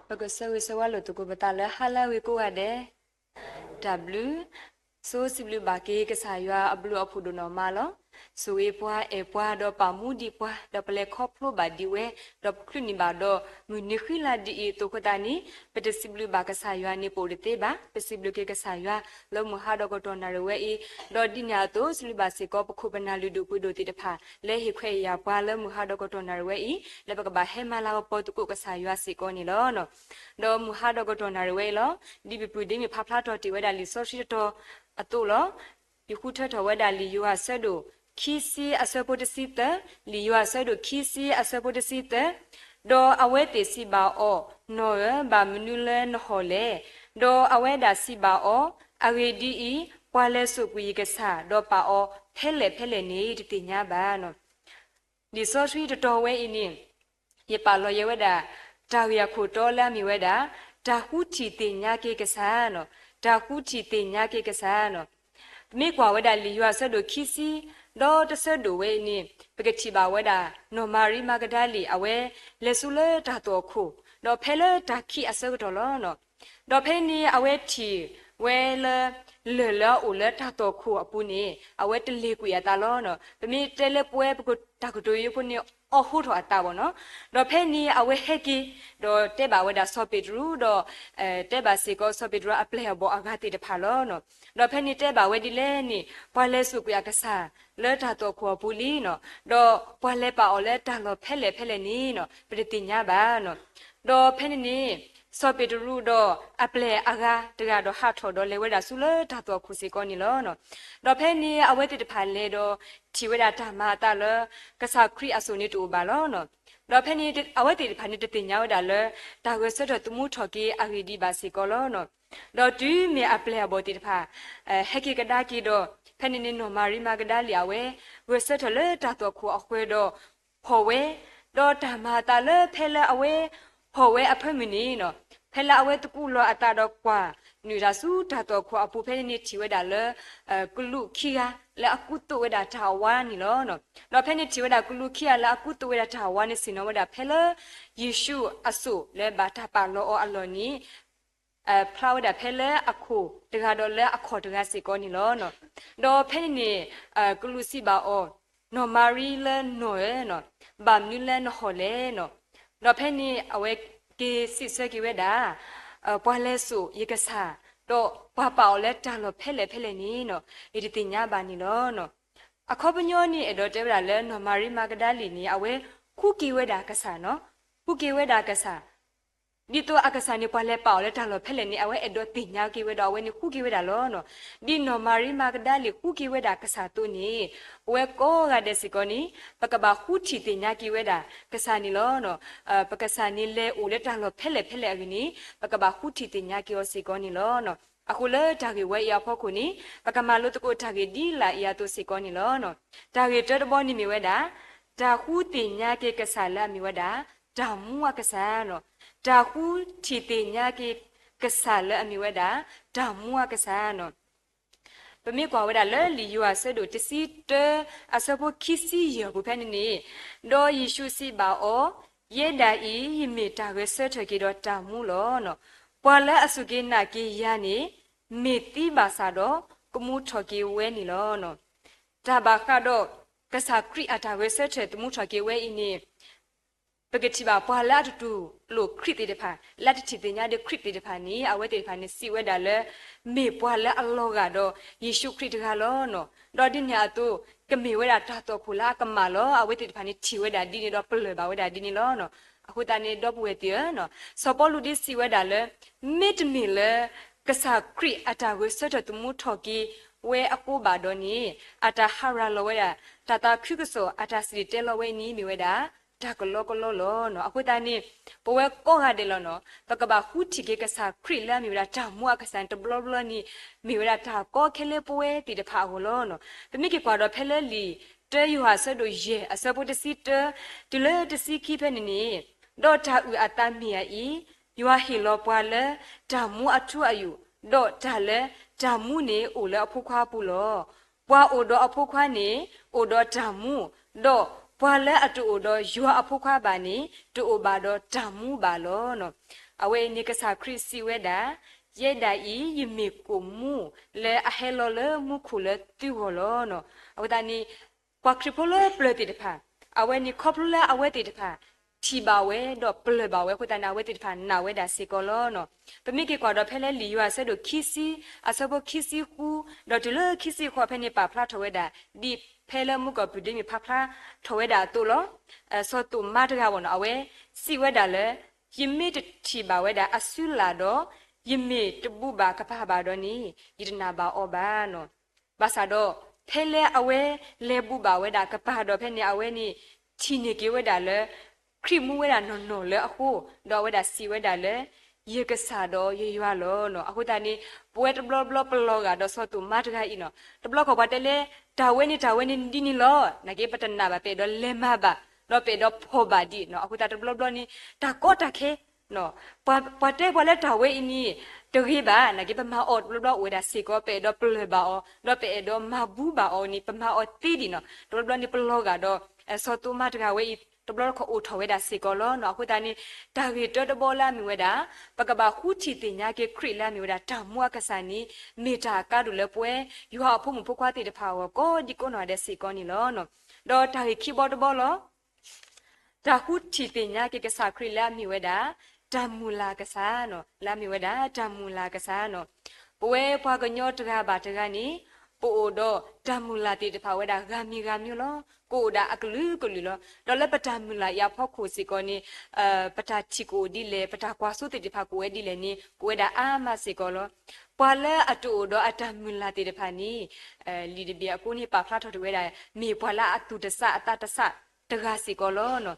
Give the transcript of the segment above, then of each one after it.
ပကဆၢဂ့ၤဆၢဝါလိာ်သကိးပသးလၢဟါလၢအဂ့ၤကိးဂၤဒဲး, တၢ်ဘျုး, ဆိစံးဘျုးဘၣ်က့ၤကစၢ်ယွၤအဘျုးအဖှိၣ်ဒိၣ်နီၢ်မးလီၤ. ဆိၣ်ဂ့ၤပှၤ အဲၣ်ပှၤ ဒီးပာ်မူဒံးပှၤ, ဒီးပလဲၤခီဖျိဘၣ်ဒံးဝဲ, ဒီးပချုးန့ၢ်ဘၣ်ဒီးမုၢ်နံၤဃံလၤဒ်အံၤအသိးအဃိသတးန့ၣ်, ပတစံးဘျုးဘၣ်ကစၢ်ယွၤန့ၣ် ပအိၣ်တသ့ဘၣ်. ပစံးဘျုးက့ၤကစၢ်ယွၤလၢမုၢ်ဟါဒီးကတီၢ်နၣ်ရံၣ်ဝဲအံၤ, ဒီးဒ်န့ၣ်အသိး စံးဘျုးဘၣ်စ့ၢ်ကီး ပခိၣ်ပနၢ်လုၢ်ဒိၣ်ပှ့ၤဒိၣ်သ့ၣ်တဖၣ် လၢဟ့ၣ်ခွဲးယာ်ပှၤလၢမုၢ်ဟါဒီးကတီၢ်နၣ်ရံၣ်ဝဲအံၤ, လၢပကဘၣ်ဟဲမၤလၤကပီၤသကိးကစၢ်ယွၤစ့ၢ်ကီးန့ၣ်လီၤ. ဒီးမုၢ်ဟါဒီးကတီၢ်နၣ်ရံၣ်ဝဲအံၤလီၤ, ဒ်ပပုၢ်ဒ့မ့ၢ်ဖးဖျါထီၣ်တ့ၢ်ဝဲဒၣ်လံာ်စီဆှံတတီၤအသိးလီၤ. ယဃုထၢထီၣ်ဝဲဒၣ်လံာ်ယိၤဟၣ်အဆၢဒိၣ် ခံဆံအဆၢဖိတဆံသၢ, လံာ်ယိၤဟၣ်အဆၢဒိၣ်ခံဆံအဆၢဖိတဆံသၢ, ဒီးအဝဲသ့ၣ်စံးဘၣ်အီၤ, နီၢ်ဧၢ, ဘၣ်မနုၤလၢနဟီၣ်လဲၣ်. ဒီးအဝဲဒၣ်စံးဘၣ်အီၤ, အဂ့ၢ်ဒ်အံၤ, ပှၤလဲၤစိာ်ကွံာ်ယကစၢ်, ဒီးပာ်အီၤဖဲလဲၣ်ဖဲလဲၣ်န့ၣ် တသ့ၣ်ညါဘၣ်နီၤ. လံာ်စီဆှံတတီၤဝဲအံၤန့ၣ်, ယပာ်လီၤယဲဝဲဒၣ် တၢ်ဂ့ၢ်အခိၣ်တီလၢအမ့ၢ်ဝဲဒၣ် တၢ်ဃုထံၣ်သ့ၣ်ညါက့ၤကစၢ်နီၤ, တၢ်ဃုထံၣ်သ့ၣ်ညါက့ၤကစၢ်နီၤ. ပမ့ၢ်ကွၢ်ဝဲဒၣ်လံာ်ယိၤဟၣ်အဆၢဒိၣ်ခံဆံ ဒီးတဆၢဒိၣ်ဝဲအံၤန့ၣ်, ပကထံၣ်ဘၣ်ဝဲဒၣ် နီၢ်မၤရံမၤကဒၤလံၣ် အဝဲလဲၤဆူလၢတၢ်သွၣ်ခိၣ်, ဒီးဖဲလၢတၢ်ခံးအဆၢကတီၢ်လီၤ. ဒီးဖဲန့ၣ်အဝဲထံၣ်ဝဲလၢ လၢၢ်လၢအအိၣ်လၢတၢ်သွၣ်ခိၣ်အပူၤန့ၣ် အဝဲတလ့ၤကွံာ်အသးလီၤ. ပမ့ၢ်တဲလၢပဝဲပတၢ်ကတိၤယိဖိန့ၣ် အီၣ်ဟိထီၣ်အသးဘၣ်နီၤ. ဒီးဖဲန့ၣ်အဝဲဟဲက့ၤ, ဒီးတဲဘၣ်ဝဲဒၣ်စီၤပ့းတရူးဒီး တဲဘၣ်စ့ၢ်ကီးစီၤပ့းတရူးအပျဲၢ်အဘီၣ်အဂၤသ့ၣ်တဖၣ်လီၤ. ဒီးဖဲန့ၣ်တဲဘၣ်ဝဲဒ်လဲၣ်န့ၣ်, ပှၤလဲၤစိာ်ကွံာ်အကစၢ်လၢတၢ်သွၣ်ခိၣ်အပူၤလံနီၤ, ဒီးပှၤလဲၤပာ်အီၤလၢတၢ်လီၢ်ဖဲလဲၣ်ဖဲလဲၣ်န့ၣ်နီၤ, ပတသ့ၣ်ညါဘၣ်နီၤ. ဒီးဖဲန့ၣ်န့ၣ် စီၤပ့းတရူးဒီးအပျဲၢ်အဂၤတဂၤဒီးဟးထီၣ်ဒီးလဲၤဝဲဒၣ်ဆူလၢတၢ်သွၣ်ခိၣ်စ့ၢ်ကီးန့ၣ်လီၤ. ဒီးဖဲန့ၣ်အဝဲသ့ၣ်တဖၣ်လဲၤဒီးထံၣ်ဝဲဒၣ်တၢ်မၤအသးလၢ ကစၢ်ခရံာ်အစိၣ်န့ၣ်တအိၣ်ဘၣ်လီၤ. ဒီးဖဲန့ၣ်အဝဲသ့ၣ်တဖၣ်န့ၣ်တသ့ၣ်ညါဝဲဒၣ်လၢ တၢ်ဂဲၤဆၢထၢၣ်သမူထီၣ်က့ၤအဂ့ၢ်ဒ်အံၤဘၣ်စ့ၢ်ကီးလီၤ. ဒီးတုၤမ့ၢ်အပျဲၢ်အဘီၣ်သ့ၣ်တဖၣ် ဟဲက့ၤကဒါက့ၤဒီး ဖဲန့ၣ်န့ၣ်နီၢ်မၤရံမၤကဒၤလံၣ်အဝဲ ဂဲၤဆၢထၢၣ်လၢတၢ်သွၣ်ခိၣ်အဃၢၤဒီး ဟီၣ်ဝဲ, ဒီးတၢ်မၤအသးလၢဖဲလၢအဝဲ ဟီၣ်ဝဲအဖၢမုၢ်န့ၣ်နီၤ, ဖဲလၢအဝဲသကူးလီၤအသးဒီးကွၢ်နုာ်တၢ်ဆူတၢ်သွၣ်ခိၣ်အပူၤဖဲန့ၣ်န့ၣ် ထံၣ်ဝဲဒၣ်လၢ ကလူးခံဂၤလၢအကူသိးဝဲဒၣ်တၢ်အဝါန့ၣ်လီၤ. ဒီးဖဲန့ၣ်ထံၣ်ဝဲဒၣ်ကလူးခံဂၤလၢအကူသိးဝဲဒၣ်တၢ်အဝါန့ၣ် ဆ့ၣ်နီၤဝဲဒၣ်ဖဲလၢ ယ့ၣ်ၡူးအစိၣ်လၢဘၣ်တၢ်ပာ်လီၤအီၤအလီၢ်န့ၣ် ဖျါဝဲဒၣ်ဖဲလၢအခိၣ်တဂၤဒီးလၢအခီၣ်တဂၤစ့ၢ်ကီးန့ၣ်လီၤ. ဒီးဖဲန့ၣ်န့ၣ် ကလူးစံးဘၣ်အီၤ, နီၢ်မၤရံလၢနီၢ်ဧၢ, ဘၣ်မနုၤလၢနဟီၣ်လဲၣ်နီၤ. ဒီးဖဲန့ၣ်အဝဲက့ၤစံးဆၢက့ၤဝဲဒၣ် ပှၤလဲၤစိာ်ယကစၢ်, ဒီးပှၤပာ်အီၤလၢတၢ်လီၢ်ဖဲလဲၣ်ဖဲလဲၣ်န့ၣ်နီၤ, ယတသ့ၣ်ညါဘၣ်န့ၣ်လီၤ. အခီပညီန့ၣ် အဲၣ်ဒိးတဲဝဲဒၣ်လၢနီၢ်မၤရံမၤကဒၤလံၣ်န့ၣ် အဝဲဃုက့ၤဝဲဒၣ်ကစၢ်နီၤ, ဃုက့ၤဝဲဒၣ်ကစၢ် ဒ်သိးအကစၢ်န့ၣ် ပှၤလဲၤပာ်အီၤလၢတၢ်လီၢ်ဖဲလဲၣ်န့ၣ် အဝဲအဲၣ်ဒိးသ့ၣ်ညါက့ၤဝဲဒီး အဝဲန့ၣ်ဃုက့ၤဝဲဒၣ်လီၤ. ဒ်နီၢ်မၤရံမၤကဒၤလံၣ်ဃုက့ၤဝဲဒၣ်ကစၢ်အသိးန့ၣ်, ပဝဲကိးဂၤဒဲးစ့ၢ်ကီးန့ၣ် ပကဘၣ်ဃုထံၣ်သ့ၣ်ညါက့ၤဝဲဒၣ်ကစၢ်န့ၣ်လီၤ. ပကစၢ်န့ၣ်လဲၤအိၣ်လၢတၢ်လီၢ်ဖဲလဲၣ်ဖဲလဲၣ်အဂ့ၢ်န့ၣ် ပကဘၣ်ဃုထံၣ်သ့ၣ်ညါက့ၤအီၤစ့ၢ်ကီးန့ၣ်လီၤ. အဃိလၢတၢ်ဂ့ၢ်ဝဲအံၤအဖီခိၣ်န့ၣ် ပကမၤလိသကိးတၢ်ဂ့ၢ်ဒ်လာ်အံၤအသိးစ့ၢ်ကီးန့ၣ်လီၤ. တၢ်ဂ့ၢ်တၢတဘီန့ၣ်မ့ၢ်ဝဲဒၣ် တၢ်ဃုသ့ၣ်ညါက့ၤကစၢ်လၢအမ့ၢ်ဝဲဒၣ် တၢ်မူအကစၢ်နီၤ, တၢ်ဃုထံၣ်သ့ၣ်ညါက့ၤကစၢ်လၢအမ့ၢ်ဝဲဒၣ် တၢ်မူအကစၢ်နီၤ. ပမ့ၢ်ကွၢ်ဝဲဒၣ်လၢလံာ်ယိၤဟၣ်အဆၢဒိၣ်တဆံတၢ အဆၢဖိခံဆံယဲၢ်ပူၤဖဲန့ၣ်န့ၣ်, ဒီးယ့ၣ်ၡူးစံးဘၣ်အီၤ, ယဲဒၣ်အံၤ ယမ့ၢ်တၢ်ဂဲၤဆၢထၢၣ်က့ၤဒီးတၢ်မူလီၤ. ပှၤလၢအစူၢ်က့ၤနာ်က့ၤယၤန့ၣ် မ့ၢ်သံဘၣ်ဆၣ်ဒီး ကမူထီၣ်က့ၤဝဲန့ၣ်လီၤ. တၢ်ဘၣ်ဃးဒီး ကစၢ်ခရံာ်အတၢ်ဂဲၤဆၢထၢၣ်သမူထီၣ်က့ၤဝဲအံၤန့ၣ် ပကထံၣ်ဘၣ်ပှၤလၢအတတူၢ်လိာ်ခရံာ်သ့ၣ်တဖၣ်, လၢအတထံၣ်သ့ၣ်ညါဒီးခရံာ်သ့ၣ်တဖၣ်န့ၣ် အဝဲသ့ၣ်တဖၣ်န့ၣ်စံးဝဲဒၣ်လၢ မ့ၢ်ပှၤလၢအလီၤဂာ်ဒီးယ့ၣ်ၡူးခရံာ်တဂၤလီၤ. ဒီးဒ်န့ၣ်အသိး ကမ့ၢ်ဝဲဒၣ်တၢ်သွၣ်ခိၣ်လၢအကမၣ်လီၤ. အဝဲသ့ၣ်တဖၣ်န့ၣ်ထံၣ်ဝဲဒၣ်ဒ်န့ၣ်ဒီးပလၢၢ်ဘၣ်ဝဲဒၣ်ဒ်န့ၣ်လီၤ. အဃိသတးန့ၣ် ဒီပုၢ်ဝဲၢ်သ့ၣ်ဧၢ, စီၤပီလူးဒ်စံးဝဲဒၣ်လၢ မ့တမ့ၢ်လၢ ကစၢ်ခရံာ်အတၢ်ဂဲၤဆၢထၢၣ်သမူထီၣ်က့ၤဝဲအဃိဘၣ်ဒီးန့ၣ် အတၢ်ဟးရၤလီၤဝဲဒၣ် တၢ်သးခုကစီၣ် အတၢ်စံၣ်တဲၤတဲလီၤဝဲအံၤန့ၣ်မ့ၢ်ဝဲဒၣ် တၢ်ကလီကလီလီၤ. အဃိသတးန့ၣ် ပဝဲကိးဂၤဒဲးလီၤနီၤ ပကဘၣ်ဃုထံၣ်က့ၤကစၢ်ခရံာ်လၢအမ့ၢ်ဝဲဒၣ်တၢ်မူအကစၢ်န့ၣ် တဘျီဘျီန့ၣ် မ့ၢ်ဝဲဒၣ်တၢ်ကီခဲလၢပဝဲသ့ၣ်တဖၣ်အဂီၢ်လီၤ. ပမ့ၢ်က့ၤကွၢ်ဒီးဖဲလၢလံာ်တၢယိၤဟၣ်အဆၢဒိၣ်ယဲၢ် အဆၢဖိတဆံတၢ တုၤလၢတဆံခံဖဲန့ၣ်န့ၣ်, ဒီးတၢ်အုၣ်အသးမ့ၢ်အအံၤ, ယွၤဟ့ၣ်လီၤပှၤလၢတၢ်မူအထူအယိာ်, ဒီးတၢ်လၢတၢ်မူန့ၣ်အိၣ်လၢအဖိခွါအပူၤလီၤ. ပှၤအိၣ်ဒီးအဖိခွါန့ၣ် အိၣ်ဒီးတၢ်မူ, ဒီး ပှၤလၢအတအိၣ်ဒီးယွၤအဖိခွါဘၣ်န့ၣ် တအိၣ်ဘၣ်ဒီးတၢ်မူဘၣ်လီၤ. အဝဲအံၤန့ၣ် ကစၢ်ခရံာ်စံးဝဲဒၣ်, ယဲဒၣ်အံၤ ယမ့ၢ်ကိာ်မူလၢအဟဲလီၤလၢမူခိၣ်လၢသုဂီၢ်လီၤ. အဃိသတးန့ၣ် ပှၤခရံာ်ဖိလၢပျၢၤသ့ၣ်တဖၣ် အဝဲန့ၣ်ခီဖျိလၢအဝဲသ့ၣ်တဖၣ် ထံၣ်ဘၣ်ဝဲဒီးပျၢၤဘၣ်ဝဲအဃိသတးန့ၣ် အဝဲသ့ၣ်တဖၣ်နာ်ဝဲဒၣ်စ့ၢ်ကီးလီၤ. ပမ့ၢ်က့ၤကွၢ်ဒီးဖဲလၢလံာ်ယိၤဟၣ်အဆၢဒိၣ်ခံဆံ အဆၢဖိခံဆံဃု ဒီးတုၤလၢခံဆံဃိးဖဲန့ၣ် ပာ်ဖျါထီၣ်ဝဲဒၣ် ဒ်ဖဲလၢမုၣ်ကီၢ်ပၢၤဒ့မ့ၢ်ဖးဖျါထီၣ်ဝဲဒၣ်အသိးလီၤ. စီၤသိးမါတဂၤဘၣ်နီၤ အဝဲစံးဝဲဒၣ်လၢ ယမ့ၢ်တထံၣ်ဘၣ်ဝဲဒၣ်အစုလာ်ဒီး ယမ့ၢ်တဘူၣ်ဘၣ်ကပၤဘၣ်ဒီးန့ၣ် ယတနာ်ဘၣ်အီၤဘၣ်နီၤ. ဘၣ်ဆၣ်ဒီး ဖဲလၢအဝဲလဲၤဘူၣ်ဘၣ်ဝဲဒၣ်ကပၤဒီးဖဲန့ၣ် အဝဲန့ၣ် ထံၣ်န့ၢ်က့ၤဝဲဒၣ်လၢ ခရံာ်မူဝဲဒၣ်နီၢ်နီၢ်လၢအဃိ ဒီးအဝဲဒၣ်စံးဝဲဒၣ်လၢ ယကစၢ်ဒီးယယွၤလီၤနီၤ. အဃိသတးန့ၣ် ပဝဲတဘျီဘျီပလီၤဂာ်ဒီးစီၤသိးမါတဂၤအံၤနီၤ တဘျီခီၣ်ပှၤတဲလၢ တၢ်ဝဲန့ၣ်တၢ်ဝဲန့ၣ်ဒ်န့ၣ်လီၤ နာ်က့ ပတနာ်ဘၣ် ပအဲၣ်ဒိးလဲၤမၤဘၣ် ဒီးပအဲၣ်ဒိးဖီၣ်ဘၣ်ဒံးနီၤ. အဃိသတးတဘျီဘျီန့ၣ် တၢ်ကီတၢ်ခဲ ပှၤတဲပှၤလၢတၢ်ဝဲအံၤန့ၣ် တဂ့ၤဘၣ် နာ်က့ ပမၤအီၤတဘျီဘျီအိၣ်ဝဲဒၣ်စ့ၢ်ကီး ပအဲၣ်ဒိးပလၢၢ်ဘၣ်အီၤ ဒီးပအဲၣ်ဒိးမၤဘူဘၣ်အီၤန့ၣ် ပမၤအီၤသ့ဒံးနီၤ. တဘျီဘျီန့ၣ် ပလီၤဂာ်ဒီး စီၤသိးမါတဂၤဝဲအံၤ တဘျီခီၣ်အိၣ်ထီၣ်ဝဲဒၣ်စ့ၢ်ကီးလီၤနီၤ. အဃိသတးန့ၣ် တၢ်ဂ့ၢ်တၢတဘီလၢအမ့ၢ်ဝဲဒၣ် ပကဘၣ်ဃုထံၣ်သ့ၣ်ညါက့ၤခရံာ်လၢအမ့ၢ်ဝဲဒၣ်တၢ်မူအကစၢ်န့ၣ် မ့ၢ်တၢ်အကါဒိၣ်လၢပဝဲ ယွၤအဖိမုၣ်ဖိခွါသ့ၣ်တဖၣ်အဂီၢ် ကိးဒံကိးနီၢ်ဒဲးစ့ၢ်ကီးန့ၣ်လီၤ. ဒီးတၢ်ဂ့ၢ်ခံဘီတဘီလီၤ. တၢ်ဃုထံၣ်သ့ၣ်ညါက့ၤကစၢ်ခရံာ်လၢအမ့ၢ်ဝဲဒၣ် တၢ်မုၢ်လၢ်ကစၢ်နီၤ, လၢအမ့ၢ်ဝဲဒၣ် တၢ်မုၢ်လၢ်ကစၢ်နီၤ. ပဝဲပှၤကညီတဂၤဘၣ်တဂၤန့ၣ် ပအိၣ်ဒီးတၢ်မုၢ်လၢ်သ့ၣ်တဖၣ်ဝဲဒၣ်ဂၤမံၤဂၤမံၤလီၤ. ကအိၣ်ဒၣ်အကလုာ်ကလုာ်လီၤ. ဒီးလၢပတၢ်မုၢ်လၢ်အံၤအဖီခိၣ်စ့ၢ်ကီးန့ၣ် ပတၢ်ထံၣ်ကအိၣ်ဒ်လဲၣ်, ပတၢ်ကွၢ်စိသ့ၣ်တဖၣ်ကအိၣ်ဝဲဒ်လဲၣ်န့ၣ် ကအိၣ်ဝဲဒၣ်အါမးစ့ၢ်ကီးလီၤ. ပှၤလၢအတအိၣ်ဒီးအတၢ်မုၢ်လၢ်သ့ၣ်တဖၣ်န့ၣ် လံာ်တဘ့ၣ်အကိးန့ၣ် ပာ်ဖျါထီၣ်တ့ၢ်ဝဲဒၣ် မ့ၢ်ပှၤလၢအသူၣ်တစၢ်အသးတစၢ်တဂၤစ့ၢ်ကီးလီၤ.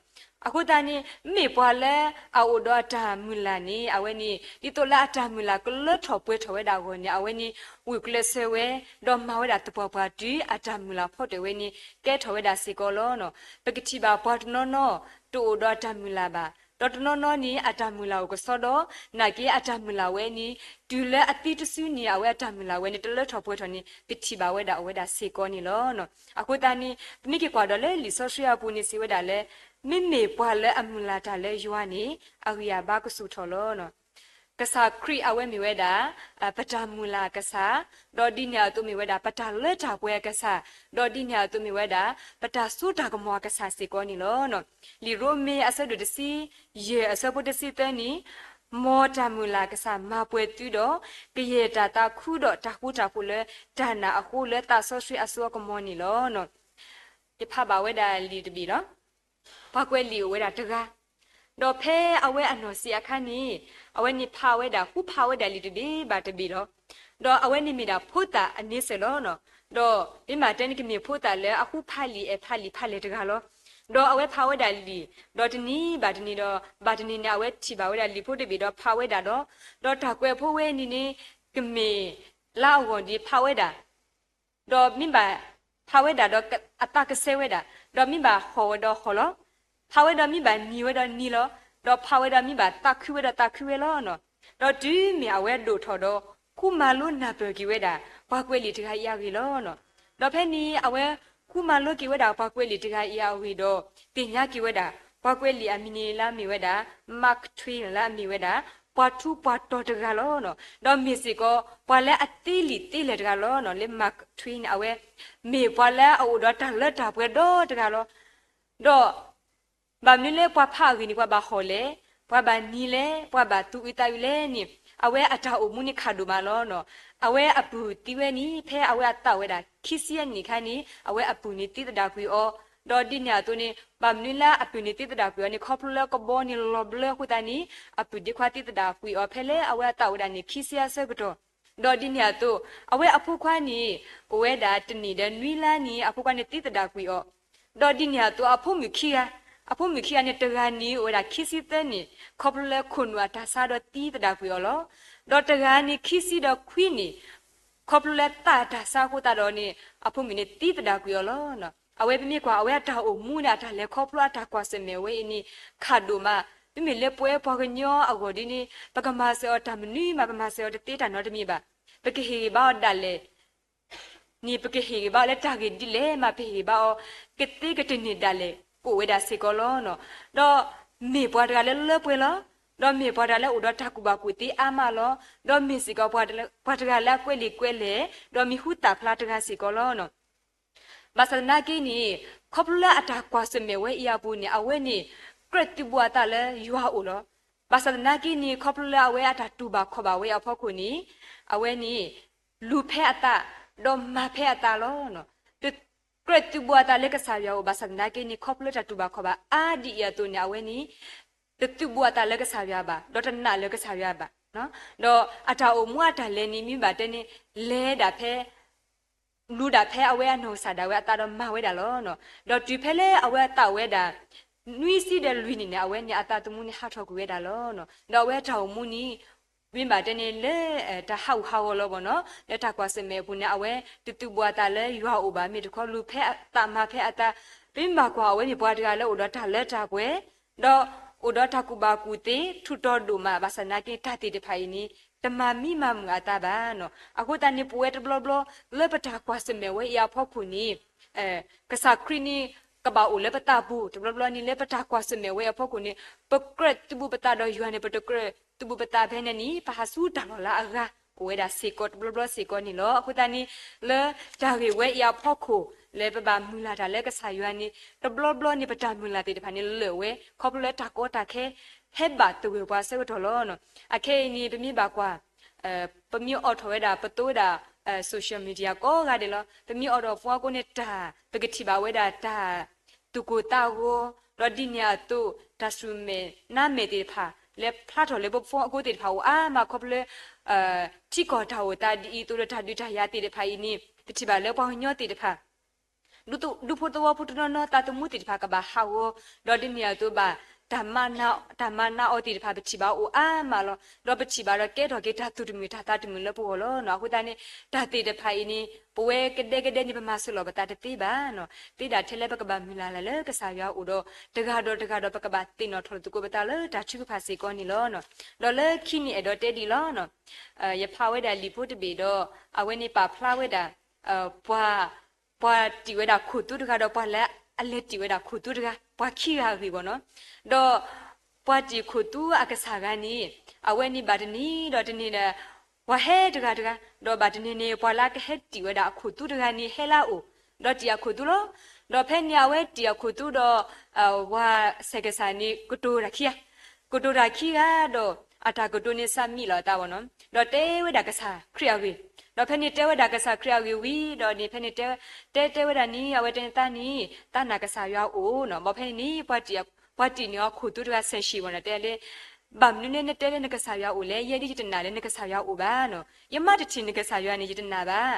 အဃိသတးန့ၣ် မ့ၢ်ပှၤလၢအအိၣ်ဒီးအတၢ်မုၢ်လၢ်န့ၣ် အဝဲန့ၣ် ဒ်သိးလၢအတၢ်မုၢ်လၢ်ကလၢထီၣ်ပှဲၤထီၣ်ဝဲဒၣ်အဂီၢ်န့ၣ် အဝဲန့ၣ် ဂုာ်ကျဲးစၢးဝဲ ဒီးမၤဝဲဒၣ်သပှၢ်ပှၢ်တုၤအတၢ်မုၢ်လၢ်ဖီတ့ၢ်ဝဲန့ၣ် ကဲထီၣ်ဝဲဒၣ်စ့ၢ်ကီးလီၤ. ပကထံၣ်ဘၣ်ပှၤတနီၤနီၤ တအိၣ်ဒီးအတၢ်မုၢ်လၢ်ဘၣ်, ဒီးတနီၤနီၤန့ၣ် အတၢ်မုၢ်လၢ်အိၣ်ကစီဒီ နာ်က့အတၢ်မုၢ်လၢ်ဝဲန့ၣ် တုၤလၢအသံတစုန့ၣ် အဝဲအတၢ်မုၢ်လၢ်ဝဲန့ၣ် တလၢထီၣ်ပှဲၤထီၣ်န့ၣ် ပထံၣ်ဘၣ်ဝဲဒၣ်အဝဲဒၣ်စ့ၢ်ကီးန့ၣ်လီၤ. အဃိသတးန့ၣ် ပမ့ၢ်က့ၤကွၢ်ဒီးလၢလံာ်စီဆှံအပူၤန့ၣ်စံးဝဲဒၣ်လၢ မ့မ့ၢ်ပှၤလၢအမုၢ်လၢ်တၢ်လၢယွၤန့ၣ် အဂံၢ်အဘါကဆူၣ်ထီၣ်လီၤ. ကစၢ်ခရံာ်အဝဲမ့ၢ်ဝဲဒၣ် ပတၢ်မုၢ်လၢ်ကစၢ်, ဒီးဒ်န့ၣ်အသိးမ့ၢ်ဝဲဒၣ် ပတၢ်လၢတၢ်ပှဲၤအကစၢ်, ဒီးဒ်န့ၣ်အသိးမ့ၢ်ဝဲဒၣ် ပတၢ်စိတၢ်ကမီၤအကစၢ်စ့ၢ်ကီးန့ၣ်လီၤ. လံာ်ရိမ့ၤအဆၢဒိၣ်တဆံယဲၢ်အဆၢဖိတဆံသၢန့ၣ်, မ်တၢ်မုၢ်လၢ်ကစၢ်မၤပှဲၤသုဒီး ကယဲၢ်တၢ်သးခုဒီးတၢ်ဃူတၢ်ဖိးလၢတၢ်နာ်အဃိလၢသးစီဆှံအစိအကမီၤန့ၣ်လီၤ. ယဖးဘၣ်ဝဲဒၣ်လံာ်တဘ့ၣ်လီၤ. ပှၤကွဲးလံာ်အိၣ်ဝဲဒၣ်တဂၤ, ဒီးဖဲအဝဲအနီၢ်ဆံးအခါန့ၣ် အဝဲန့ၣ်ဖးဝဲဒၣ် ဃုဖးဝဲဒၣ်လံာ်တဘ့ၣ်ဘၣ်တဘ့ၣ်လီၤ. ဒီးအဝဲန့ၣ်မ့ၢ်ဒၣ်ဖိသၣ်အန့ဆၢၣ်လီၤ. ဒီးမ့ၢ်ဘၣ်တဲန့ၣ်ကမ့ၢ်ဖိသၣ်လၢအဃုဖးလံာ်အဲၣ်ဖးလံာ်ဖးလဲၣ်တဂၤလီၤ. ဒီးအဝဲဖးဝဲဒၣ်လံာ်, ဒီးတနံၤဘၣ်တနံၤဒီး ဘၣ်တနံၤန့ၣ် အဝဲထံၣ်ဘၣ်ဝဲဒၣ်လံာ်ဖိတဘ့ၣ်ဒီးဖးဝဲဒၣ်ဒီး, ဒီးတၢ်ကွဲးဖိဝဲန့ၣ်န့ၣ် ကမ့ၢ်လါအဂီၢ်ဒ်ဖးဝဲဒၣ် ဒီးမ့ၢ်ဘၣ်ဖးဝဲဒၣ်ဒီးအသးကဆှဲဝဲဒၣ်, ဒီးမ့ၢ်ဘၣ်ဟီၣ်ဝဲဒီးဟီၣ်လီၤ. ဖးဝဲဒီးမ့ၢ်ဘၣ်နံၤဝဲဒီးနံၤလီၤ. ဒီးဖးဝဲဒီးမ့ၢ်ဘၣ်သးခုဝဲဒီးသးခုဝဲလီၤ. ဒီးတုၤမ့ၢ်အဝဲဒိၣ်ထီၣ်ဒီး ဃုမၤလိနၢ်ပၢၢ်က့ၤဝဲဒၣ် ပှၤကွဲးလံာ်တဂၤအံၤအဂ့ၢ်လီၤ. ဒီးဖဲန့ၣ် အဝဲဃုမၤလိက့ၤဝဲဒၣ်ပှၤကွဲးလံာ်တဂၤအံၤအဂ့ၢ်ဒီး သ့ၣ်ညါက့ၤဝဲဒၣ် ပှၤကွဲးလံာ်အမံၤန့ၣ်လၢအမ့ၢ်ဝဲဒၣ် Mark Twain လၢအမ့ၢ်ဝဲဒၣ် ပှၤထူးပှၤတီၤတဂၤလီၤ. ဒီးမ့ၢ်စ့ၢ်ကီး ပှၤလၢအသ့လံာ်သ့လဲၢ်တဂၤလီၤ. လၢ Mark Twain န့ၣ် အဝဲ မ့ၢ်ပှၤလၢအအိၣ်ဒီးတၢ်လၢတၢ်ပှဲၤဒီတဂၤလီၤ. ဒီး ဘၣ်မနုၤလၢပှၤဖးအဂ့ၢ်န့ၣ် ပှၤဘၣ်ဟီၣ်လဲၣ်, ပှၤဘၣ်နံၤလဲၣ်, ပှၤဘၣ်သူၣ်အုးသးအုးလဲၣ်န့ၣ် အဝဲအတၢ်အိၣ်မူန့ၣ်ခးဒိၣ်မးလီၤ. အဝဲအပုၢ်သံဝဲန့ၣ် ဖဲအဝဲအသးဝဲဒၣ်ခံဆံယဲၢ်နံၣ်အခါန့ၣ် အဝဲအပုၢ်န့ၣ်သံသဒၣ်ကွံာ်အီၤ, ဒီးဒ်န့ၣ်အသိးန့ၣ် ဘၣ်မနုၤလၢအပုၢ်န့ၣ်သံသဒၣ်ကွံာ်အီၤန့ၣ် ခီဖျိလၢကဘီန့ၣ်လီၤဘျၢအဃိသတးန့ၣ် အပုၢ်ဒ့ခွါသံသဒၣ်ကွံာ်အီၤ ဖဲလၢအဝဲအသးဝဲဒၣ်န့ၣ် ခံဆံအဆၢကတီၢ်, ဒီးဒ်န့ၣ်အသိး အဝဲအဖိခွါန့ၣ် အိၣ်ဝဲဒၣ်တနံၣ်ဒီးနွံလါန့ၣ် အဖိခွါန့ၣ်သံသဒၣ်ကွံာ်အီၤ, ဒီးဒ်န့ၣ်အသိး အဖိမုၣ်ခံဂၤ, အဖိမုၣ်ခံဂၤန့ၣ် တဂၤန့ၣ်အိၣ်ဝဲဒၣ်ခံဆံသၢနံၣ် ခီဖျိလၢခိၣ်နူာ်အတၢ်ဆါဒီးသံသဒၣ်ကွံာ်အီၤလီၤ. ဒီးတဂၤန့ၣ်ခံဆံဒီးခွံနံၣ် ခီဖျိလၢသးအတၢ်ဆါအဃိသတးဒီးန့ၣ် အဖိမုၣ်န့ၣ်သံသဒၣ်ကွံာ်အီၤလီၤ. အဝဲပမ့ၢ်ကွၢ် အဝဲအတၢ်အိၣ်မူန့ၣ် အတၢ်လဲၤခီဖျိအတၢ်ကွၢ်ဆၢၣ်မဲာ်ဝဲအံၤန့ၣ် ခးဒိၣ်မး, မ့မ့ၢ်လၢပဝဲပှၤကညီအဂီၢ်ဒ်န့ၣ် ပကမၤစၢၤအီၤတၢ်မနုၤမး ပမၤစၢၤအီၤတသ့တၢ်နီတမံၤဘၣ်. ပကဟ့ၣ်ဂ့ၤဘၣ်အီၤဒၣ်လဲာ် န့ၣ် ပကဟ့ၣ်ဂ့ၤဘၣ်အီၤလၢတၢ်ဂ့ၢ်ဒ်လဲၣ်မး ပဟ့ၣ်ဂ့ၤဘၣ်အီၤ ကသ့ကတန့ၢ်ဒၣ်လဲာ် အိၣ်ဝဲဒၣ်စ့ၢ်ကီးလီၤ. ဒီးမ့ၢ်ပှၤတဂၤလၢလၢပှဲၤလီၤ. ဒီးမ့ၢ်ပှၤတဂၤလၢအိၣ်ဒီးတၢ်ကူၣ်ဘၣ်ကူၣ်သ့အါမးလီၤ. ဒီးမ့ၢ်စ့ၢ်ကီးပှၤတဂၤလၢအကွဲးလံာ်ကွဲးလဲၢ်, ဒီးမံၤဟူသၣ်ဖျါတဂၤစ့ၢ်ကီးလီၤ. ဘၣ်ဆၣ်သနာ်က့န့ၣ်, ခီဖျိလၢအတၢ်ကွၢ်ဆၢၣ်မဲာ်ဝဲအံၤအပူၤန့ၣ် အဝဲန့ၣ် ကြၢးသုးဘူးအသးလၢယွၤအအိၣ်လီၤ. ဘၣ်ဆၣ်သနာ်က့န့ၣ် ခီဖျိလၢအဝဲအတၢ်တူၢ်ဘၣ်ခီၣ်ဘၣ်ဝဲအဖီခိၣ်န့ၣ်, အဝဲန့ၣ် လူၤဖဲအသး, ဒီးမၤဖဲအသးလီၤ. ကြၢးသုးဘူးအသးလၢကစၢ်ယွၤအအိၣ် ဘၣ်ဆၣ်သနာ်က့န့ၣ် ခီဖျိလၢတၢ်တူၢ်ဘၣ်ခီၣ်ဘၣ်အါဒ်အံၤအသိးန့ၣ် အဝဲန့ၣ် တသုးဘူးအသးလၢကစၢ်ယွၤဘၣ်, ဒီးတနာ်လၢကစၢ်ယွၤဘၣ်. ဒီးအတၢ်အိၣ်မူအတၢ်လဲၤန့ၣ် မ့ၢ်ဘၣ်တဲန့ၣ် လဲၤဒၣ်ဖဲ လူၤဒၣ်ဖဲအဝဲအနီၢ်ကစၢ်ဒၣ်ဝဲအသးဒီးမၤဝဲဒၣ်လီၤ. ဒီးတုၤဖဲလၢအဝဲအသးအိၣ်ဝဲဒၣ် နွံဆံဒီးလွံၢ်နံၣ်န့ၣ် အဝဲန့ၣ်အသးသမူန့ၣ်ဟးထီၣ်ကွံာ်ဝဲဒၣ်လီၤ. ဒီးအဝဲတၢ်အိၣ်မူန့ၣ် မ့ၢ်ဘၣ်တဲန့ၣ်လၢ တၢ်ဟးဂူာ်ဟးဂီၤလီၤဘၣ်နီၤ, လၢတၢ်ကွၢ်ဆၢၣ်မဲာ်အပူၤန့ၣ် အဝဲတသုးဘူးအသးလၢယွၤအအိၣ်ဘၣ်, မ့ၢ်တခီလူၤဖဲအသးမၤဖဲအသး, ပမ့ၢ်ဘၣ်ကွၢ်အဝဲမ့ၢ်ပှၤတဂၤလၢအိၣ်ဒီးတၢ်လၢတၢ်ပှဲၤ, ဒီးအိၣ်ဒီးတၢ်ကူၣ်ဘၣ်ကူၣ်သ့ ထူးတီၤဒိၣ်မး, ဘၣ်ဆၣ်သနာ်က့တၢ်သ့ၣ်တဖၣ်အံၤန့ၣ် တမၤမံမၤမုာ်အသးဘၣ်နီၤ. အဃိသတးန့ၣ် ပဝဲတဘျီဘျီလၢပတၢ်ကွၢ်ဆၢၣ်မဲာ်ဝဲအံၤအဖီခိၣ်န့ၣ် ကစၢ်ခရံာ်န့ၣ် ကဘၣ်အိၣ်လၢပသးပူၤ, တဘျီဘျီန့ၣ်လၢပတၢ်ကွၢ်ဆၢၣ်မဲာ်ဝဲအဖီခိၣ်န့ၣ် ပကြၢးသုးဘူးပသးဒီးယွၤန့ၣ် ပတကြၢးသုးဘူးပသးဖဲန့ၣ်န့ၣ် ပဟးဆူတၢ်လီၢ်လၢအဂၤ အိၣ်ဝဲဒၣ်စ့ၢ်ကီးတဘျီဘျီစ့ၢ်ကီးန့ၣ်လီၤ. အဃိသတးန့ၣ် လၢတၢ်ဂ့ၢ်ဝဲအံၤအဖီခိၣ် လၢပဘၣ်မုၢ်လၢ်တၢ်လၢကစၢ်ယွၤန့ၣ် တဘျီဘျီန့ၣ် ပတၢ်မုၢ်လၢ်သ့ၣ်တဖၣ်န့ၣ်လၢာ်ဝဲ ခီဖျိလၢတၢ်ကီတၢ်ခဲ ဟဲဘၣ်သဂၢၢ်ပှၤအဆၢကတီၢ်လီၤ. အခဲအံၤန့ၣ် ပမ့ၢ်ဘၣ်ကွၢ် ပမ့ၢ်အိးထီၣ်ဝဲဒၣ် ပသိဝဲဒၣ် social media ကိးဂၤဒဲးလီၤ. ပမ့ၢ်အိးထီၣ် phone အကိးန့ၣ် တၢ် ပကထံၣ်ဘၣ်ဝဲဒၣ်တၢ်သူၣ်ကိၢ်သးဂီၤ, ဒီးဒ်န့ၣ်အသိး တၢ်ဆူၣ်မဲာ်နါမဲာ်သ့ၣ်တဖၣ် လဲၤဖျါထီၣ်လၢပ phone အကိးသ့ၣ်တဖၣ်အိၣ်အါမး ခီဖျိလၢ ထံကီၢ်တၢ်အိၣ်သးဒ်အံၤအသိးဒီး တၢ်ဒုးတၢ်ယၤသ့ၣ်တဖၣ်အံၤန့ၣ် ပထံၣ်ဘၣ်လၢပှၤကညီသ့ၣ်တဖၣ် ဒူဖိသဝီဖိတနီၤနီၤ သးသမူသ့ၣ်တဖၣ်ကဘၣ်ဟးဂီၤ, ဒီးဒ်န့ၣ်အသိးဘၣ် တၢ်မၤနးအီၤသ့ၣ်တဖၣ် ပထံၣ်ဘၣ်အိၣ်အါမးလီၤ. ဒီးပထံၣ်ဘၣ်ဒီးကဲထီၣ်က့ၤတၢ်သူၣ်တမုာ်တၢ်သးတမုာ်လၢပဂီၢ်လီၤ. အဃိသတးန့ၣ် တၢ်သ့ၣ်တဖၣ်အံၤန့ၣ် ပဝဲကဒဲကဒဲန့ၣ် ပမၤစၢၤလီၤပသးတသ့ဘၣ်နီၤ. သ့ဒၣ်ထဲလၢပကဘၣ်မုၢ်လၢ်လၢ်လၢကစၢ်ယွၤအအိၣ်ဒီး တဂၤဒီးတဂၤဒီး ပကဘၣ်သ့ၣ်နီၣ်ထီၣ်သကိးပသးလၢတၢ်ထုကဖၣ်စ့ၢ်ကီးန့ၣ်လီၤ. ဒီးလၢခံန့ၣ်အဲၣ်ဒိးတဲဒ်အံၤလီၤ. ယဖးဝဲဒၣ်လံာ်ဖိတဘ့ၣ်ဒီး အဝဲန့ၣ်ပာ်ဖျါဝဲဒၣ် ပှၤ ပှၤတံာ်ဝဲဒၣ်ခိၣ်သူတဂၤဒီး ပှၤလၢအလဲၤတံာ်ဝဲဒၣ်ခိၣ်သူတဂၤ ပှၤခံဂၤအဂ့ၢ်ဘၣ်နီၤ. ဒီးပှၤတံာ်ခိၣ်သူအကစၢ်ဂၤန့ၣ် အဝဲန့ၣ်ဘၣ်တနံၤဒီးတနံၤဒီး ပှၤဟဲတဂၤတဂၤ, ဒီးဘၣ်တနံၤန့ၣ် ပှၤလၢအကဟဲတံာ်ဝဲဒၣ်အခိၣ်သူတဂၤန့ၣ် ဟဲလၢအအိၣ်, ဒီးတံာ်အခိၣ်သူလီၤ. ဒီးဖဲန့ၣ်အဝဲတံာ်အခိၣ်သူဒီး ပှၤဆဲးကစၢ်န့ၣ် ကတိၤတၢ်ခံဂၤ ကတိၤတၢ်ခံဂၤဒီး အတၢ်ကတိၤန့ၣ် စးမံလီၤအသးဘၣ်နီၤ. ဒီးတဲဝဲဒၣ်ကစၢ်ခရံာ်အဂ့ၢ်, ဒီးဖဲန့ၣ်တဲဝဲဒၣ်ကစၢ်ခရံာ်အဂ့ၢ်ဝံၤဒီးန့ၣ် ဖဲန့ၣ်တဲ တဲတဲဝဲဒၣ်န့ၣ် အဝဲတဲန့ၣ် သးန့ၣ် သးနာ်ကစၢ်ယွၤအိၣ်နီၤ. ဘၣ်ဖဲန့ၣ်န့ၣ် ပှၤတံာ်န့ၣ်အခိၣ်သူတဂၤ ဆဲးဆံးဘၣ်နီၤ တဲလၢ ဘၣ်မနုၤလၢနတဲလၢနကစၢ်ယွၤအိၣ်လဲၣ်, ယဲဒ်ယတနာ်လၢနကစၢ်ယွၤအိၣ်ဘၣ်နီၤ. ယမ့ၢ်တထံၣ်နကစၢ်ယွၤန့ၣ် ယတနာ်ဘၣ်.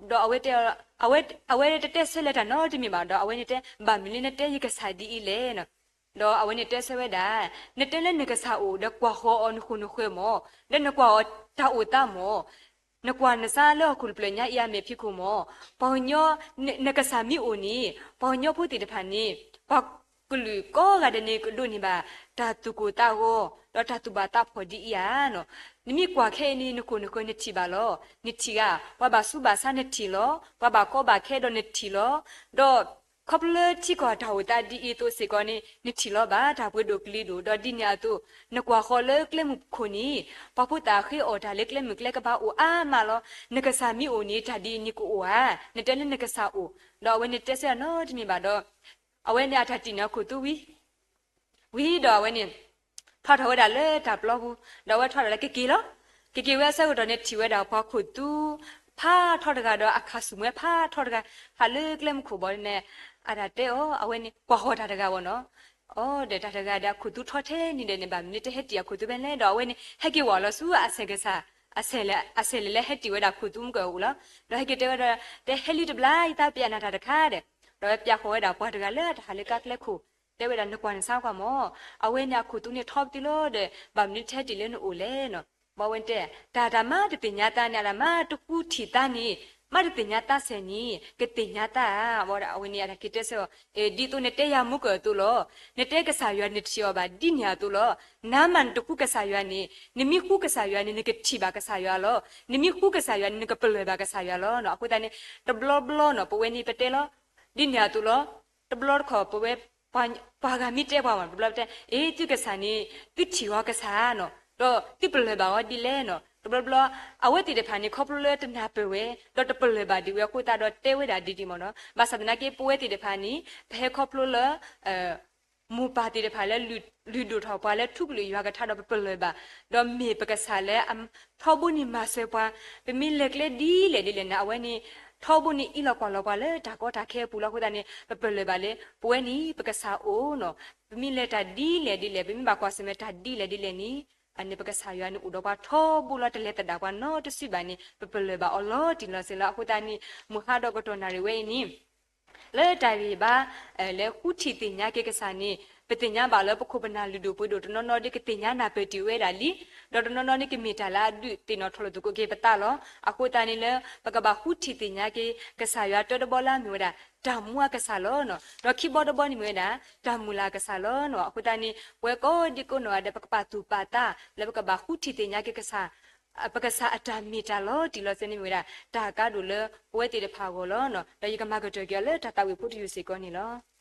ဒီးအဝဲတဲ အဝဲ အဝဲတတဲဆၢလၢတၢ်နီတမံၤဘၣ်ဒီး အဝဲန့ၣ်တဲ ဘၣ်မနုၤလၢနတဲယကစၢ်ဒ်အံၤလဲၣ်နီၤ. ဒီးအဝဲန့ၣ်တဲဆၢဝဲဒၣ် နတဲလၢနကစၢ်အိၣ်ဒီးကွၢ်ဃီၤအီၤနဃိၣ်နဃၢၤမၢ်, လၢနကွၢ်အီၤတၢ်အိၣ်သးမၢ်, နကွၢ်နစၢ်လၢဟီၣ်ခိၣ်တဖျၢၣ်ညါအံၤအမဲာ်ဖံးခိၣ်မၢ်, ပှၤကညီ နကစၢ်မ့ၢ်အိၣ်န့ၣ် ပှၤကညီဖိသ့ၣ်တဖၣ်န့ၣ် ပှၤကလုာ်ကိးဂၤဒဲးန့ၣ် ကဒိးန့ၢ်ဘၣ် တၢ်သူၣ်ကိၢ်သးဂီၤ ဒီးတၢ်သူၣ်ဘၣ်သးဖှီၣ်ဒ်အံၤဧါနီၤ. နမ့ၢ်ကွၢ်ခဲအံၤန့ၣ် နဃိၣ်နဃၢၤနထံၣ်ဘၣ်လီၤ. နထံၣ်ဧါ, ပှၤဘၣ်ဆူးဘၣ်ဆါနထံၣ်လီၤ. ပှၤဘၣ်ကီဘၣ်ခဲဒီးနထံၣ်လီၤ. ဒီးခီဖျိလၢထံကီၢ်တၢ်အိၣ်သးဒ်အံၤအသိးစ့ၢ်ကီးန့ၣ် နထံၣ်လီၤဘၣ် တၢ်ပှ့ၤဒိၣ်ကလံၤဒိၣ်, ဒီးဒ်န့ၣ်အသိး နကွၢ်ဃီၤလၢကျဲမုၢ်ခိၣ်န့ၣ် ပှၤဖိသၣ်ဃ့အီၣ်တၢ်လၢကျဲမုၢ်ကျဲကပၤအိၣ်အါမးလီၤ. နကစၢ်မ့ၢ်အိၣ်န့ၣ် တၢ်ဒ်အံၤန့ၣ်ကအိၣ်ဧါ. နတဲလၢနကစၢ်အိၣ်, ဒီးအဝဲန့ၣ်တဲဆၢအနီတမံၤဘၣ်ဒီး အဝဲန့ၣ်အတၢ်တံာ်န့ၢ်အခိၣ်သူဝံၤ ဝံၤဒီးအဝဲန့ၣ် ဖျါထီၣ်ဝဲဒၣ်လၢတၢ်ပျီပူၤ, ဒီးအဝဲထီၣ်ဒၣ်လၢကက့ၤလီၤ. ကက့ၤဝဲအဆၢကတီၢ်န့ၣ် ထံၣ်ဝဲဒၣ်ပှၤခိၣ်သူ ဖးထီတဂၤဒီးအခးဆူၣ်မှဲဖးထီတဂၤ ဟးလၢကျဲမုၢ်ခိၣ်ဘၣ်န့ၣ် အတၢ်တဲအီၤ အဝဲန့ၣ် ကွၢ်ဃီၤတၢ်တဂၤဘၣ်နီၤ. အိၣ်ဒီးတၢ်တဂၤဒီးအခိၣ်သူထီထဲန့ၣ်ဒီးန့ၣ် ဘၣ်မနုၤတဟဲတံာ်အခိၣ်သူဖဲန့ၣ်လဲၣ်. ဒီးအဝဲန့ၣ် ဟဲက့ၤဝဲလီၤဆူအဆဲးကစၢ် အဆဲးလဲၣ် အဆဲးလဲၣ်လၢဟဲတံာ်ဝဲဒၣ်ခိၣ်သူမုၢ်ကအိၣ်လီၤ. ဒီးဟဲက့ၤတဲဝဲဒၣ် တဲဟဲလံတဘျီ ယသးပျးနၤတၢ်တခါဒီး ဒီးပျးဃီၤဝဲဒၣ်ပှၤတဂၤလၢတၢ်ဟးလၢကါကျဲခိၣ် တဲဝဲဒၣ် နကွၢ်နစၢ်ကွၢ်မၢ်, အဝဲန့ၣ်အခိၣ်သူန့ၣ်ထီပသံလီၤဒီး ဘၣ်မနုၤတဟဲတံာ်လၢနအိၣ်လဲၣ်နီၤ. ဘၣ်ဝဲတဲ တၢ်တၢ်မၤတသ့ၣ်ညါသးန့ၣ် အတၢ်မၤတဃူထံၣ်သးန့ၣ် မၤတသ့ၣ်ညါသးစဲးန့ၣ် ကသ့ၣ်ညါသးဧါ. ဘၣ်ဝဲဒၣ်အဝဲန့ၣ်အတၢ်က့ၤတဲဆၢအီၤ ဒ်သိးနတဲယၤမူကၢၢ်အသိးလီၤ. နတဲကစၢ်ယွၤနထံၣ်အီၤဘၣ်ဒ်န့ၣ်အသိးလီၤ. နၤမးနတဃူကစၢ်ယွၤန့ၣ် နမ့ၢ်ဃူကစၢ်ယွၤန့ၣ် နကထံၣ်ဘၣ်ကစၢ်ယွၤလီၤ. နမ့ၢ်ဃူကစၢ်ယွၤန့ၣ် နကပလၢၢ်ဘၣ်ကစၢ်ယွၤလီၤ. အဃိသတးန့ၣ် တဘျီဘျီနီၤ ပဝဲန့ၣ်ပတဲလီၤ ဒ်န့ၣ်အသိးလီၤ. တဘျီတခီၣ်ပဝဲ ပှၤဂၤမ့ၢ်တဲပှၤမး တဘျီတဲ အ့ သုကစၢ်န့ၣ် သုထံၣ်အီၤကစၢ်နီၤ ဒီးသုပလၢၢ်ဘၣ်အီၤဒ်လဲၣ်နီၤ တဘျီတဘျီ အဝဲသ့ၣ်တဖၣ်န့ၣ် ခီဖျိလၢတနၢ်ပၢၢ်ဝဲ ဒီးတပလၢၢ်ဘၣ်ဒံးဝဲအဃိသတးဒီးတဲဝဲဒၣ်ဒ်ဒ်မ့ၢ်နီၤ ဘၣ်ဆၣ်သနာ်က့ ပဝဲသ့ၣ်တဖၣ်န့ၣ် ပဟဲခီဖျိလၢ မိၢ်ပၢ်သ့ၣ်တဖၣ်လၢ လုၢ်ဒိၣ်ထီၣ်ပှၤလၢထူကလုာ်ယွၤကထါဒီးပပလၢၢ်ဘၣ်, ဒီးမ့ၢ်ပကစၢ်လၢ ထီဘိန့ၣ်မၤစၢၤပှၤ, ပမ့ၢ်လဲၤကျဲဒ်လဲၣ်ဒ်လဲၣ်န့ၣ် အဝဲန့ၣ် ထီဘိန့ၣ်အံးလီၤကွၢ်လီၤပှၤလၢတၢ်ကီတၢ်ခဲအပူၤလီၤ. အဃိသတးန့ၣ် ပပလၢၢ်ဘၣ်လၢ ပဝဲန့ၣ် ပကစၢ်အိၣ်နီၤ, ပမ့ၢ်လဲၤတၢ်ဒ်လဲၣ်ဒ်လဲၣ် ပမ့ၢ်ဘၣ်ကွၢ်ဆၢၣ်မဲာ်တၢ်ဒ်လဲၣ်ဒ်လဲၣ်န့ၣ် အန့ၣ်ပကစၢ်ယွၤန့ၣ်အိၣ်ဒီးပှၤထီဘိလီၤ. တလဲၤသဒၣ်ပှၤနီတစုဘၣ်န့ၣ် ပပလၢၢ်ဘၣ်အီၤလီၤတံၢ်လီၤဆဲးလီၤ. အဃိသတးန့ၣ် မုၢ်ဟါဒီးကတီၢ်နၣ်ရံၣ်ဝဲအံၤန့ၣ် လၢတၢ်ဂ့ၢ်ဘါ လၢဃုထံၣ်သ့ၣ်ညါက့ၤကစၢ်န့ၣ် ပသ့ၣ်ညါဘၣ်လၢပခိၣ်ပနၢ်လုၢ်ဒိၣ်ပှ့ၤဒိၣ်တနီၤနီၤဒီး ကသ့ၣ်ညါနၢ်ပၢၢ်တ့ၢ်ဝဲဒၣ်လံ, ဒီးတနီၤနီၤန့ၣ်ကမ့ၢ်တၢ်လၢအဒုးသ့ၣ်နီၣ်ထီၣ်လိာ်သကိးက့ၤပသးလီၤ. အဃိသတးန့ၣ်လၢ ပကဘၣ်ဃုထံၣ်သ့ၣ်ညါက့ၤ ကစၢ်ယွၤတၢတဘီလၢအမ့ၢ်ဝဲဒၣ် တၢ်မူအကစၢ်လီၤ. ဒီးခံဘီတဘီန့ၣ်မ့ၢ်ဝဲဒၣ် တၢ်မုၢ်လၢ်အကစၢ်လီၤ. အဃိသတးန့ၣ် ပဝဲကိးဒံကိးနီၢ်ဂၤဒဲး ပကပာ်သူၣ်ပာ်သး လၢပကဘၣ်ဃုထံၣ်သ့ၣ်ညါက့ၤကစၢ် ပကစၢ်အတၢ်မ့ၢ်တၢ်လီၤတံၢ်လီၤဆဲးန့ၣ်မ့ၢ်ဝဲဒၣ် တၢ်ကါဒိၣ်လၢပဝဲသ့ၣ်တဖၣ်အဂီၢ်လီၤ. ဒီးယကမၤကတၢၢ်က့ၤအီၤလၢတၢ်သးဝံၣ်ဖိတယုၢ်စ့ၢ်ကီးန့ၣ်လီၤ.